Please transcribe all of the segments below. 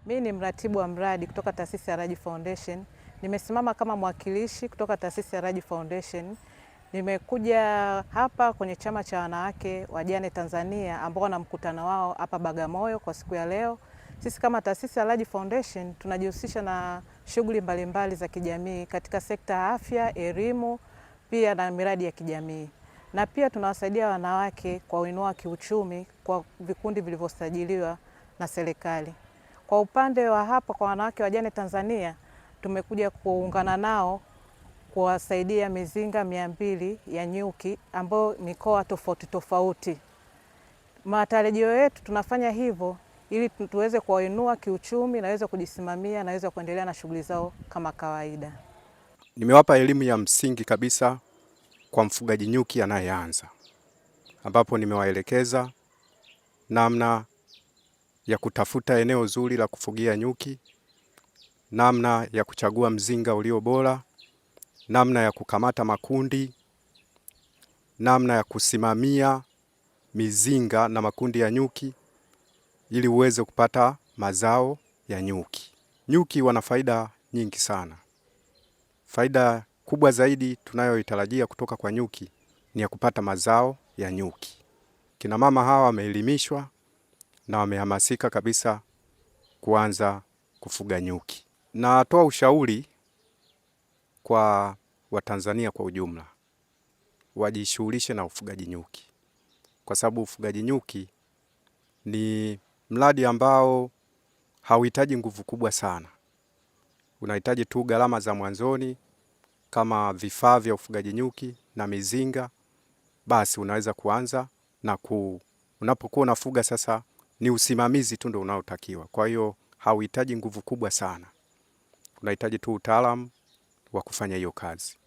Mimi ni mratibu wa mradi kutoka taasisi ya Raji Foundation. Nimesimama kama mwakilishi kutoka taasisi ya Raji Foundation. Nimekuja hapa kwenye chama cha wanawake wajane Tanzania ambao wana mkutano wao hapa Bagamoyo kwa siku ya leo. Sisi kama taasisi ya Raji Foundation tunajihusisha na shughuli mbalimbali za kijamii katika sekta ya afya, elimu, pia na miradi ya kijamii. Na pia tunawasaidia wanawake kwa uinua kiuchumi kwa vikundi vilivyosajiliwa na serikali. Kwa upande wa hapa kwa wanawake wajane Tanzania tumekuja kuungana nao kuwasaidia mizinga 200 ya nyuki ambayo mikoa tofauti tofauti. Matarajio yetu tunafanya hivyo ili tuweze kuwainua kiuchumi na waweze kujisimamia na waweze kuendelea na shughuli zao kama kawaida. Nimewapa elimu ya msingi kabisa kwa mfugaji nyuki anayeanza, ambapo nimewaelekeza namna ya kutafuta eneo zuri la kufugia nyuki, namna ya kuchagua mzinga ulio bora, namna ya kukamata makundi, namna ya kusimamia mizinga na makundi ya nyuki ili uweze kupata mazao ya nyuki. Nyuki wana faida nyingi sana. Faida kubwa zaidi tunayoitarajia kutoka kwa nyuki ni ya kupata mazao ya nyuki. Kina mama hawa wameelimishwa na wamehamasika kabisa kuanza kufuga nyuki. Natoa ushauri kwa Watanzania kwa ujumla, wajishughulishe na ufugaji nyuki, kwa sababu ufugaji nyuki ni mradi ambao hauhitaji nguvu kubwa sana. Unahitaji tu gharama za mwanzoni kama vifaa vya ufugaji nyuki na mizinga, basi unaweza kuanza na unapokuwa unafuga sasa ni usimamizi tu ndio unaotakiwa. Kwa hiyo hauhitaji nguvu kubwa sana, unahitaji tu utaalamu wa kufanya hiyo kazi.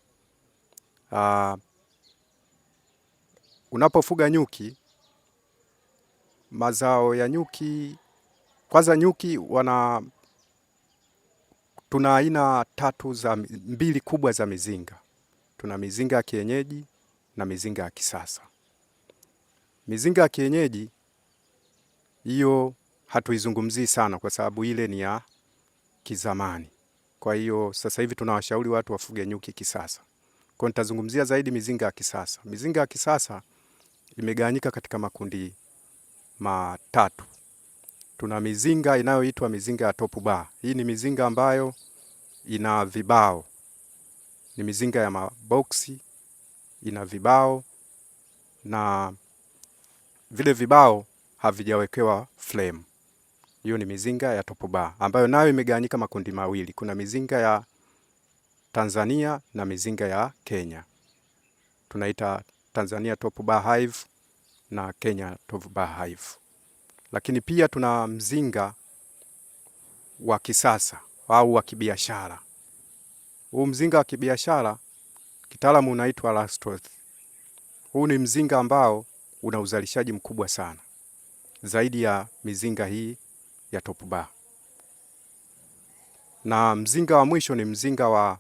Unapofuga nyuki, mazao ya nyuki, kwanza nyuki tuna aina tatu za mbili kubwa za mizinga. Tuna mizinga ya kienyeji na mizinga ya kisasa. Mizinga ya kienyeji hiyo hatuizungumzii sana kwa sababu ile ni ya kizamani. Kwa hiyo sasa hivi tunawashauri watu wafuge nyuki kisasa. Kwa hiyo nitazungumzia zaidi mizinga ya kisasa. Mizinga ya kisasa imegawanyika katika makundi matatu. Tuna mizinga inayoitwa mizinga ya top bar. Hii ni mizinga ambayo ina vibao. Ni mizinga ya maboksi, ina vibao na vile vibao havijawekewa frame. Hiyo ni mizinga ya top bar ambayo nayo imegawanyika makundi mawili. Kuna mizinga ya Tanzania na mizinga ya Kenya. Tunaita Tanzania Top Bar Hive na Kenya Top Bar Hive. Lakini pia tuna mzinga wa kisasa au wa kibiashara. Huu mzinga wa kibiashara kitaalamu unaitwa Langstroth. Huu ni mzinga ambao una uzalishaji mkubwa sana zaidi ya mizinga hii ya top bar. Na mzinga wa mwisho ni mzinga wa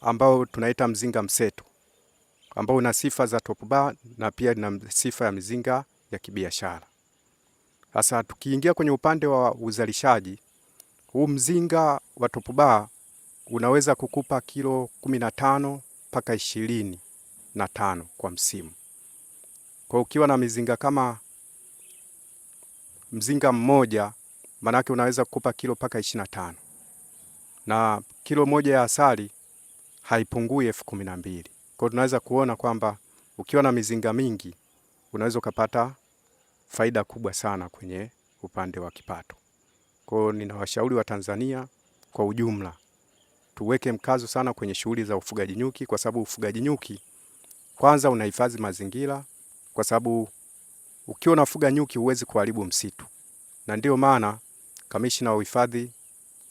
ambao tunaita mzinga mseto ambao una sifa za top bar na pia ina sifa ya mizinga ya kibiashara. Sasa tukiingia kwenye upande wa uzalishaji, huu mzinga wa top bar unaweza kukupa kilo 15 mpaka 25 kwa msimu. Kwa ukiwa na mizinga kama mzinga mmoja, manake unaweza kukupa kilo mpaka 25. Na kilo moja ya asali haipungui 12,000. Kwa hiyo tunaweza kuona kwamba ukiwa na mizinga mingi unaweza ukapata faida kubwa sana kwenye upande wa kipato. Kwa hiyo ninawashauri wa Tanzania kwa ujumla tuweke mkazo sana kwenye shughuli za ufugaji nyuki, kwa sababu ufugaji nyuki kwanza unahifadhi mazingira, kwa sababu ukiwa unafuga nyuki huwezi kuharibu msitu. Na ndio maana kamishna wa uhifadhi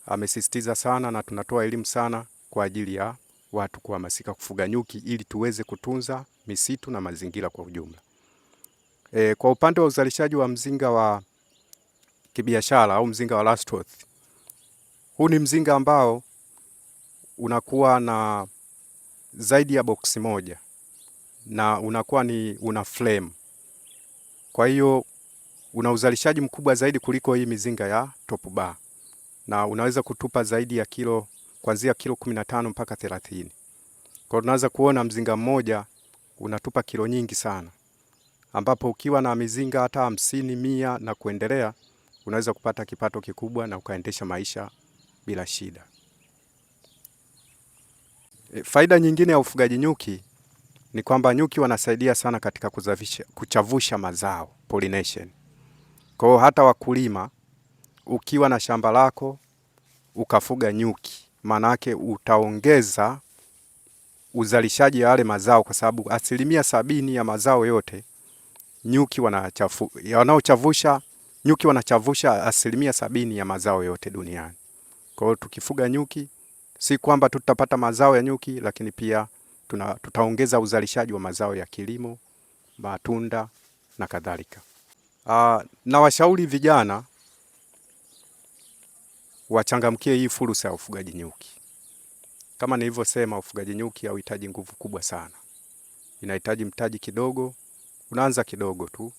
amesisitiza sana na tunatoa elimu sana kwa ajili ya watu kuhamasika kufuga nyuki ili tuweze kutunza misitu na mazingira kwa ujumla. Kwa upande wa uzalishaji wa mzinga wa kibiashara au mzinga wa Langstroth, huu ni mzinga ambao unakuwa na zaidi ya boksi moja na unakuwa ni una frame. Kwa hiyo Una uzalishaji mkubwa zaidi kuliko hii mizinga ya top bar, na unaweza kutupa zaidi ya kilo, kuanzia kilo 15 mpaka 30. Kwa hiyo tunaweza kuona mzinga mmoja unatupa kilo nyingi sana, ambapo ukiwa na mizinga hata 50, 100 na kuendelea, unaweza kupata kipato kikubwa na ukaendesha maisha bila shida. Faida nyingine ya ufugaji nyuki ni kwamba nyuki wanasaidia sana katika kuchavusha mazao, pollination. Kwa hiyo hata wakulima, ukiwa na shamba lako ukafuga nyuki, maanake utaongeza uzalishaji wa yale mazao, kwa sababu 70% ya mazao yote nyuki wanaochavusha, nyuki wanachavusha 70% ya mazao yote duniani. Kwa hiyo tukifuga nyuki, si kwamba tutapata mazao ya nyuki, lakini pia tutaongeza uzalishaji wa mazao ya kilimo, matunda na kadhalika. Na washauri vijana wachangamkie hii fursa ya ufugaji nyuki. Kama nilivyosema, ufugaji nyuki hauhitaji nguvu kubwa sana, inahitaji mtaji kidogo. Unaanza kidogo tu,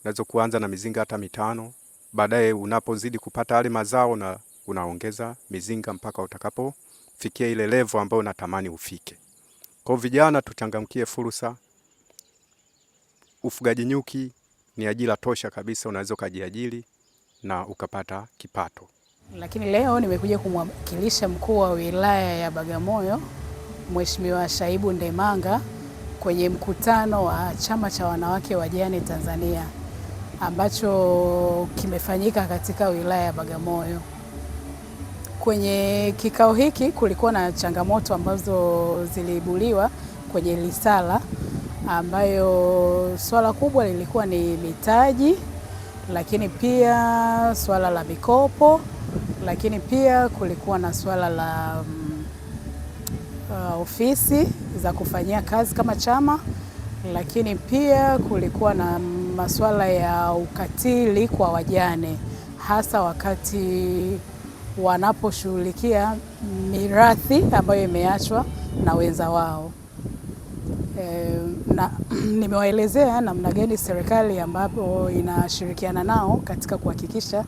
unaweza kuanza na mizinga hata 5, baadaye unapozidi kupata yale mazao na unaongeza mizinga mpaka utakapofikia ile level ambayo unatamani ufike. Kwa vijana tuchangamkie fursa. Ufugaji nyuki ni ajira tosha kabisa, unaweza ukajiajiri na ukapata kipato. Lakini leo nimekuja kumwakilisha mkuu wa wilaya ya Bagamoyo Mheshimiwa Shaibu Ndemanga kwenye mkutano wa Chama cha Wanawake Wajane Tanzania ambacho kimefanyika katika wilaya ya Bagamoyo. Kwenye kikao hiki kulikuwa na changamoto ambazo ziliibuliwa kwenye risala, ambayo swala kubwa lilikuwa ni mitaji, lakini pia swala la mikopo, lakini pia kulikuwa na swala la ofisi za kufanyia kazi kama chama, lakini pia kulikuwa na masuala ya ukatili kwa wajane, hasa wakati wanaposhughulikia mirathi ambayo imeachwa na wenza wao. Na nimewaelezea namna gani serikali ambapo inashirikiana nao katika kuhakikisha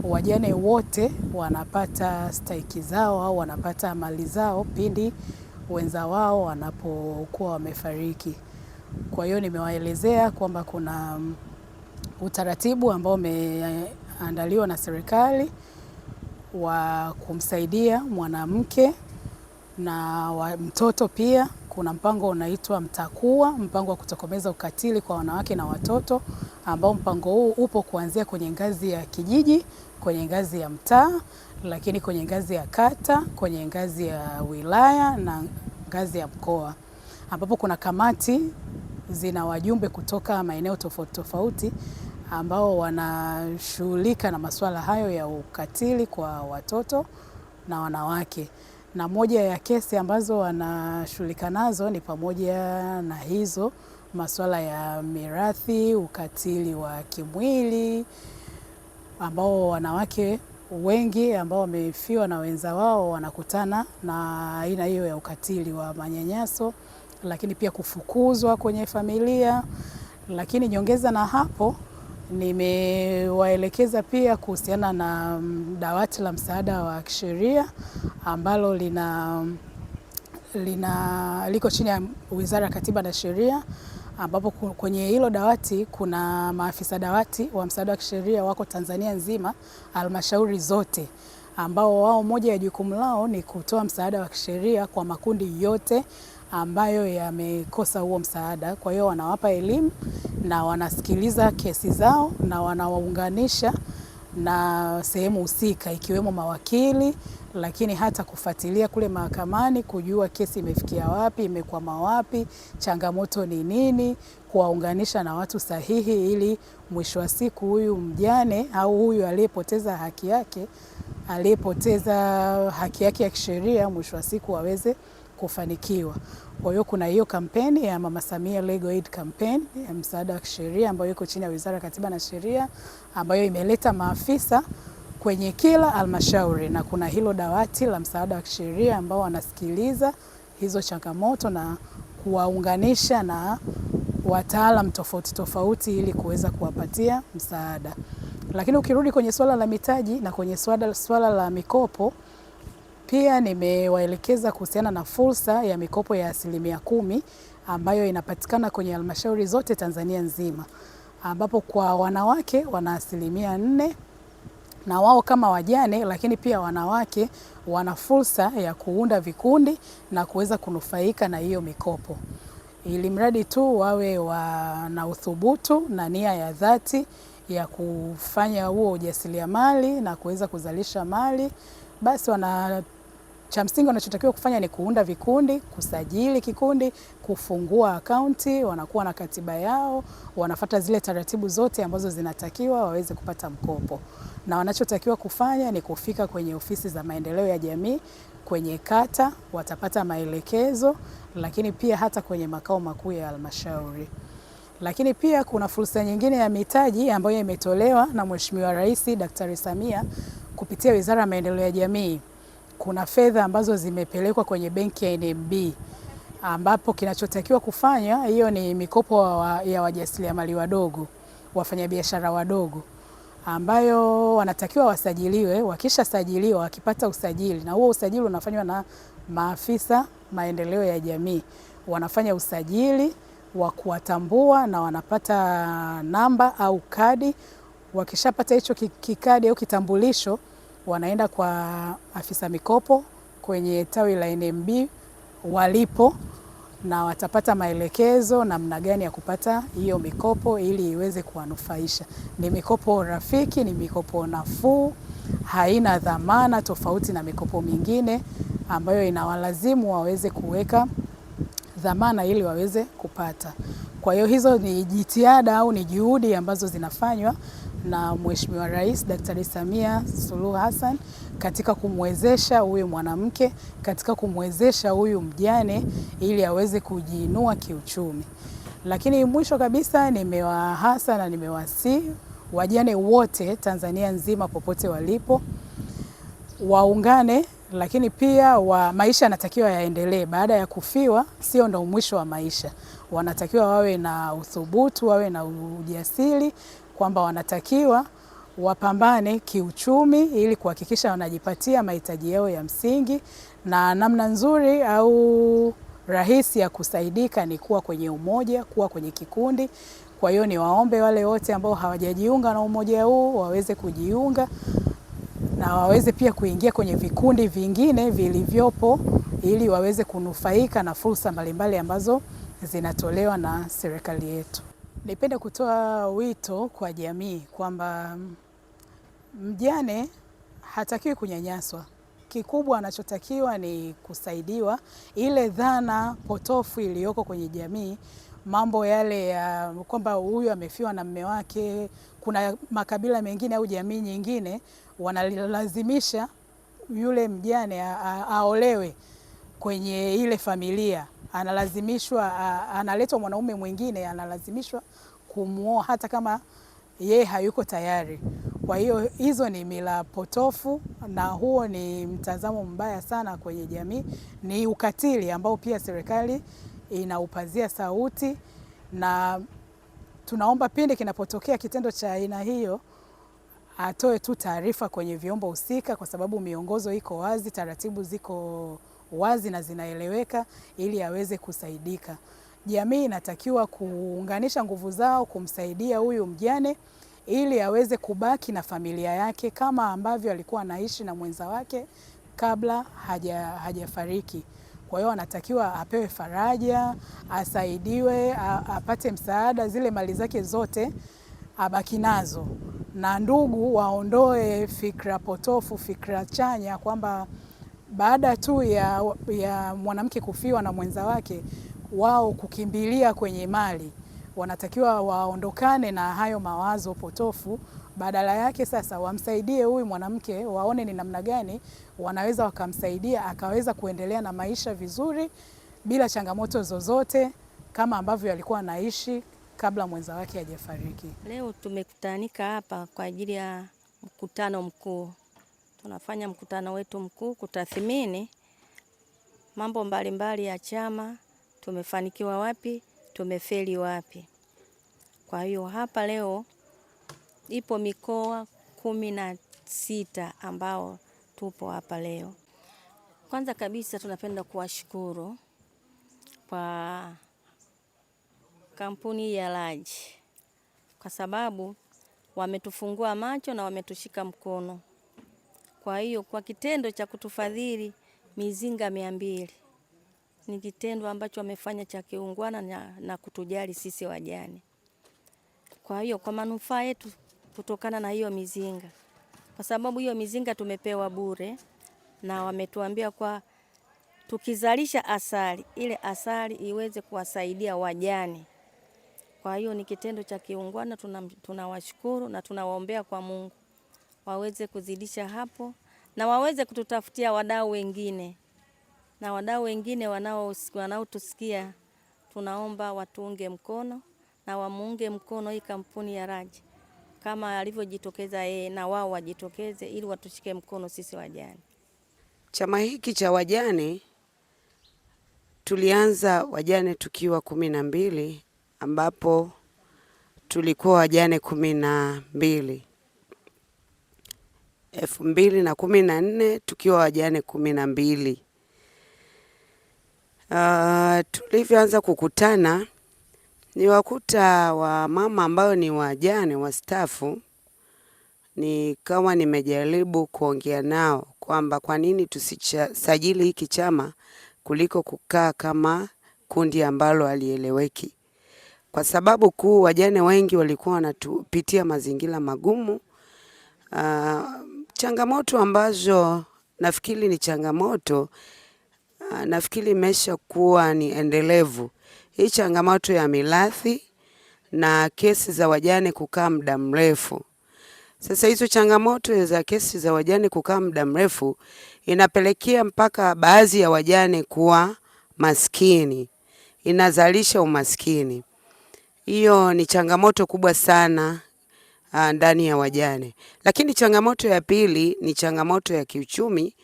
wajane wote wanapata stahiki zao au wanapata mali zao pindi wenza wao wanapokuwa wamefariki. Kwa hiyo nimewaelezea kwamba kuna utaratibu ambao umeandaliwa na serikali wa kumsaidia mwanamke na mtoto pia. Kuna mpango unaitwa Mtakuwa, mpango wa kutokomeza ukatili kwa wanawake na watoto, ambao mpango huu upo kuanzia kwenye ngazi ya kijiji, kwenye ngazi ya mtaa, lakini kwenye ngazi ya kata, kwenye ngazi ya wilaya na ngazi ya mkoa, ambapo kuna kamati zina wajumbe kutoka maeneo tofauti tofauti ambao wanashughulika na masuala hayo ya ukatili kwa watoto na wanawake. Na moja ya kesi ambazo wanashughulika nazo ni pamoja na hizo masuala ya mirathi, ukatili wa kimwili ambao wanawake wengi ambao wamefiwa na wenza wao wanakutana na aina hiyo ya ukatili wa manyanyaso, lakini pia kufukuzwa kwenye familia. Lakini nyongeza na hapo, nimewaelekeza pia kuhusiana na dawati la msaada wa kisheria ambalo liko chini ya Wizara ya Katiba na Sheria, ambapo kwenye hilo dawati kuna maafisa dawati wa msaada wa kisheria wako Tanzania nzima, halmashauri zote, ambao wao moja ya jukumu lao ni kutoa msaada wa kisheria kwa makundi yote ambayo yamekosa huo msaada. Kwa hiyo wanawapa elimu na wanasikiliza kesi zao na wanawaunganisha na sehemu husika ikiwemo mawakili, lakini hata kufuatilia kule mahakamani kujua kesi imefikia wapi, imekwama wapi, changamoto ni nini, kuwaunganisha na watu sahihi ili mwisho wa siku huyu mjane au huyu aliyepoteza haki yake, aliyepoteza haki yake ya kisheria mwisho wa siku aweze kufanikiwa. Kwa hiyo kuna hiyo kampeni ya Mama Samia Legal Aid Campaign ya msaada wa kisheria ambayo iko chini ya Wizara ya Katiba na Sheria, ambayo imeleta maafisa kwenye kila halmashauri, na kuna hilo dawati la msaada wa kisheria ambao wanasikiliza hizo changamoto na kuwaunganisha na wataalam tofauti tofauti ili kuweza kuwapatia msaada. Lakini ukirudi kwenye swala la mitaji na kwenye swala la mikopo, pia nimewaelekeza kuhusiana na fursa ya mikopo ya 10% ambayo inapatikana kwenye halmashauri zote Tanzania nzima, ambapo kwa wanawake wana 4% na wao kama wajane, lakini pia wanawake wana fursa ya kuunda vikundi na kuweza kunufaika na hiyo mikopo, ili mradi tu wawe wana uthubutu na nia ya dhati ya kufanya huo ujasiriamali na kuweza kuzalisha mali. Basi cha msingi wanachotakiwa kufanya ni kuunda vikundi, kusajili kikundi, kufungua akaunti, wanakuwa na katiba yao, wanafata zile taratibu zote ambazo zinatakiwa waweze kupata mkopo. Na wanachotakiwa kufanya ni kufika kwenye ofisi za maendeleo ya jamii, kwenye kata, watapata maelekezo, lakini pia hata kwenye makao makuu ya halmashauri. Lakini pia kuna fursa nyingine ya mitaji ambayo imetolewa na Mheshimiwa Rais Daktari Samia kupitia Wizara ya Maendeleo ya Jamii. Kuna fedha ambazo zimepelekwa kwenye benki ya NMB, ambapo kinachotakiwa kufanya hiyo ni mikopo ya wajasiriamali wadogo, wafanyabiashara wadogo, ambayo wanatakiwa wasajiliwe. Wakishasajiliwa, wakipata usajili, na huo usajili unafanywa na maafisa maendeleo ya jamii, wanafanya usajili wa kuwatambua na wanapata namba au kadi. Wakishapata hicho kikadi au kitambulisho, wanaenda kwa afisa mikopo kwenye tawi la NMB walipo, na watapata maelekezo namna gani ya kupata hiyo mikopo ili iweze kuwanufaisha. Ni mikopo rafiki, ni mikopo nafuu, haina dhamana tofauti na mikopo mingine ambayo inawalazimu waweze kuweka dhamana ili waweze kupata. Kwa hiyo hizo ni jitihada au ni juhudi ambazo zinafanywa na Mheshimiwa Rais Daktari Samia Suluhu Hassan katika kumwezesha huyu mwanamke, katika kumwezesha huyu mjane ili aweze kujiinua kiuchumi. Lakini mwisho kabisa nimewahasa na nimewasihi wajane wote Tanzania nzima popote walipo waungane, lakini pia maisha yanatakiwa yaendelee. Baada ya kufiwa sio ndo mwisho wa maisha. Wanatakiwa wawe na uthubutu, wawe na ujasiri kwamba wanatakiwa wapambane kiuchumi ili kuhakikisha wanajipatia mahitaji yao ya msingi, na namna nzuri au rahisi ya kusaidika ni kuwa kwenye umoja, kuwa kwenye kikundi. Kwa hiyo niwaombe wale wote ambao hawajajiunga na umoja huu waweze kujiunga na waweze pia kuingia kwenye vikundi vingine vilivyopo ili waweze kunufaika na fursa mbalimbali ambazo zinatolewa na serikali yetu. Nipende kutoa wito kwa jamii kwamba mjane hatakiwi kunyanyaswa. Kikubwa anachotakiwa ni kusaidiwa. Ile dhana potofu iliyoko kwenye jamii, mambo yale ya kwamba huyu amefiwa na mume wake, kuna makabila mengine au jamii nyingine wanalazimisha yule mjane aolewe kwenye ile familia, analazimishwa, analetwa mwanaume mwingine, analazimishwa kumuoa hata kama yeye hayuko tayari. Kwa hiyo hizo ni mila potofu na huo ni mtazamo mbaya sana kwenye jamii, ni ukatili ambao pia serikali inaupazia sauti, na tunaomba pindi kinapotokea kitendo cha aina hiyo atoe tu taarifa kwenye vyombo husika, kwa sababu miongozo iko wazi, taratibu ziko wazi na zinaeleweka, ili aweze kusaidika. Jamii inatakiwa kuunganisha nguvu zao kumsaidia huyu mjane ili aweze kubaki na familia yake kama ambavyo alikuwa anaishi na mwenza wake kabla hajafariki. Kwa hiyo anatakiwa apewe faraja, asaidiwe, apate msaada, zile mali zake zote abaki nazo, na ndugu waondoe fikra potofu, fikra chanya kwamba baada tu ya mwanamke kufiwa na mwenza wake wao kukimbilia kwenye mali. Wanatakiwa waondokane na hayo mawazo potofu, badala yake sasa wamsaidie huyu mwanamke, waone ni namna gani wanaweza wakamsaidia akaweza kuendelea na maisha vizuri bila changamoto zozote kama ambavyo alikuwa anaishi kabla mwenza wake hajafariki. Leo tumekutanika hapa kwa ajili ya mkutano mkuu. Tunafanya mkutano wetu mkuu kutathmini mambo mbalimbali ya chama, tumefanikiwa wapi tumefeli wapi. Kwa hiyo hapa leo ipo mikoa 16 ambao tupo hapa leo. Kwanza kabisa tunapenda kuwashukuru kwa kampuni ya Raji kwa sababu wametufungua macho na wametushika mkono. Kwa hiyo kwa kitendo cha kutufadhili mizinga 200 ni kitendo ambacho wamefanya cha kiungwana na kutujali sisi wajane. Kwa hiyo kwa manufaa yetu kutokana na hiyo mizinga, kwa sababu hiyo mizinga tumepewa bure na wametuambia kwa tukizalisha asali, ile asali iweze kuwasaidia wajane. Kwa hiyo ni kitendo cha kiungwana, tunawashukuru na tunawaombea kwa Mungu waweze kuzidisha hapo na waweze kututafutia wadau wengine, na wadau wengine wanaotusikia tunaomba watuunge mkono na wamuunge mkono hii kampuni ya Raji kama alivyojitokeza yeye, na wao wajitokeze ili watushike mkono sisi wajane. Chama hiki cha wajane tulianza wajane tukiwa 12, ambapo tulikuwa wajane 12. 2014 tukiwa wajane 12. Tulivyoanza kukutana niwakuta wa mama ambao ni wajane wastaafu, nikawa nimejaribu kuongea nao kwamba kwa nini tusisajili hiki chama kuliko kukaa kama kundi ambalo halieleweki. Kwa sababu kuu wajane wengi walikuwa wanatupitia mazingira magumu. Changamoto ambazo nafikiri ni changamoto, nafikiri imesha kuwa ni endelevu. Hii changamoto ya mirathi na kesi za wajane kukaa muda mrefu. Sasa hizo changamoto za kesi za wajane kukaa muda mrefu inapelekea mpaka baadhi ya wajane kuwa maskini, inazalisha umaskini. Hiyo ni changamoto kubwa sana ndani ya wajane. Lakini changamoto ya pili ni changamoto ya kiuchumi,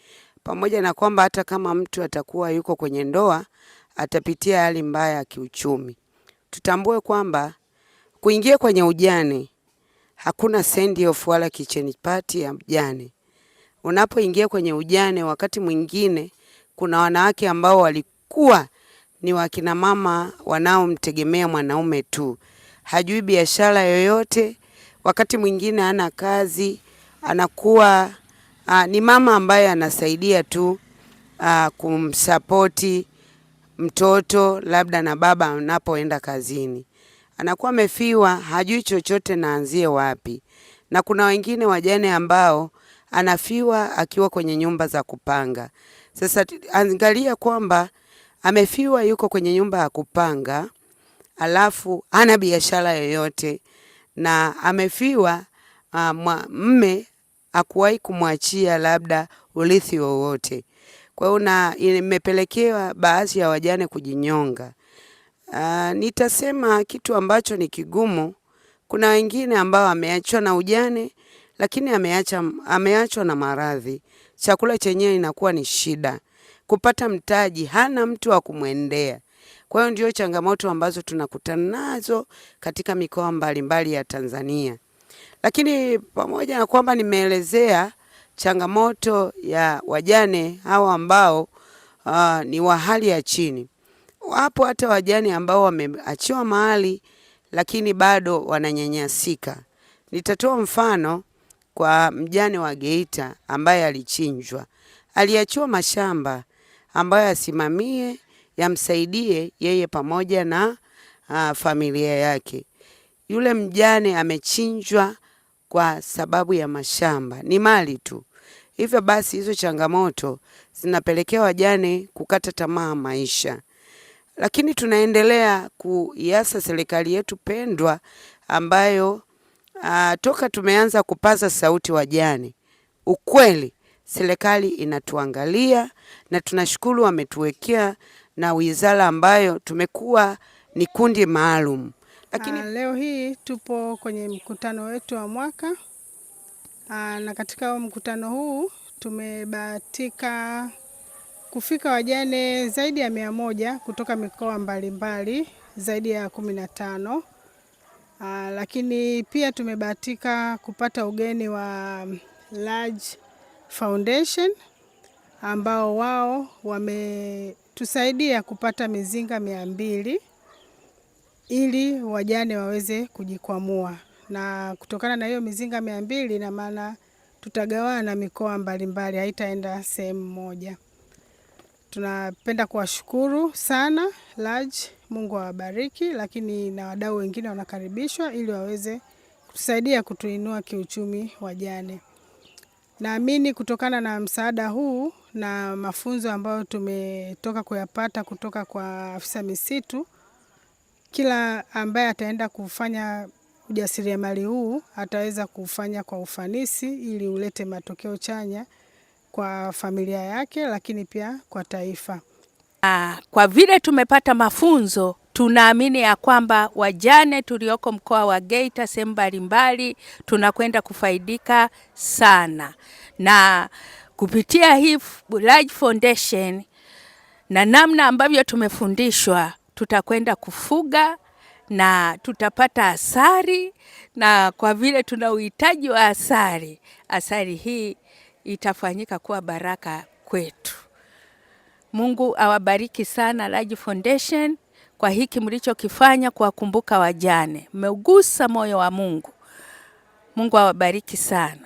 pamoja na kwamba hata kama mtu atakuwa yuko kwenye ndoa atapitia hali mbaya ya kiuchumi. Tutambue kwamba kuingia kwenye ujane hakuna send off wala kitchen party ya mjane. Unapoingia kwenye ujane, wakati mwingine kuna wanawake ambao walikuwa ni wakina mama wanaomtegemea mwanaume tu, hajui biashara yoyote, wakati mwingine hana kazi, anakuwa ni mama ambaye anasaidia tu kumsapoti mtoto labda na baba anapoenda kazini. Anakuwa amefiwa, hajui chochote na anzie wapi. Na kuna wengine wajane ambao anafiwa akiwa kwenye nyumba za kupanga. Sasa angalia kwamba amefiwa yuko kwenye nyumba ya kupanga, alafu hana biashara yoyote, na amefiwa mme hakuwahi kumwachia labda urithi wowote. Kwa hiyo na imepelekewa baadhi ya wajane kujinyonga. Nitasema kitu ambacho ni kigumu. Kuna wengine ambao ameachwa na ujane, lakini ameachwa na maradhi. Chakula chenyewe inakuwa ni shida. Kupata mtaji, hana mtu wa kumwendea. Kwa hiyo ndio changamoto ambazo tunakutana nazo katika mikoa mbalimbali ya Tanzania. Lakini pamoja na kwamba nimeelezea changamoto ya wajane hawa ambao ni wa hali ya chini, wapo hata wajane ambao wameachiwa mahali lakini bado wananyanyasika. Nitatoa mfano kwa mjane wa Geita ambaye alichinjwa. Aliachiwa mashamba ambayo asimamie, yamsaidie yeye pamoja na familia yake. Yule mjane amechinjwa kwa sababu ya mashamba, ni mali tu. Hivyo basi hizo changamoto zinapelekea wajane kukata tamaa maisha. Lakini tunaendelea kuiasa serikali yetu pendwa ambayo toka tumeanza kupaza sauti wajane, ukweli serikali inatuangalia na tunashukuru wametuwekea na wizara ambayo tumekuwa ni kundi maalum. Lakini leo hii tupo kwenye mkutano wetu wa mwaka, na katika mkutano huu tumebahatika kufika wajane zaidi ya 100 kutoka mikoa mbalimbali zaidi ya 15. Lakini pia tumebahatika kupata ugeni wa Large Foundation ambao wao wametusaidia kupata mizinga 200 ili wajane waweze kujikwamua, na kutokana na hiyo mizinga 200 ina maana tutagawana mikoa mbalimbali, haitaenda sehemu moja. Tunapenda kuwashukuru sana Large, Mungu awabariki, lakini na wadau wengine wanakaribishwa ili waweze kutusaidia kutuinua kiuchumi wajane. Naamini kutokana na msaada huu na mafunzo ambayo tumetoka kuyapata kutoka kwa afisa misitu, kila ambaye ataenda kufanya ujasiriamali huu ataweza kufanya kwa ufanisi ili ulete matokeo chanya kwa familia yake, lakini pia kwa taifa. Kwa vile tumepata mafunzo, tunaamini ya kwamba wajane tulioko mkoa wa Geita sehemu mbalimbali tunakwenda kufaidika sana, na kupitia hii Large Foundation na namna ambavyo tumefundishwa, tutakwenda kufuga na tutapata asali, na kwa vile tuna uhitaji wa asali, asali hii itafanyika kuwa baraka kwetu. Mungu awabariki sana Large Foundation kwa hiki mlichokifanya kuwakumbuka wajane. Mmeugusa moyo wa Mungu. Mungu awabariki sana.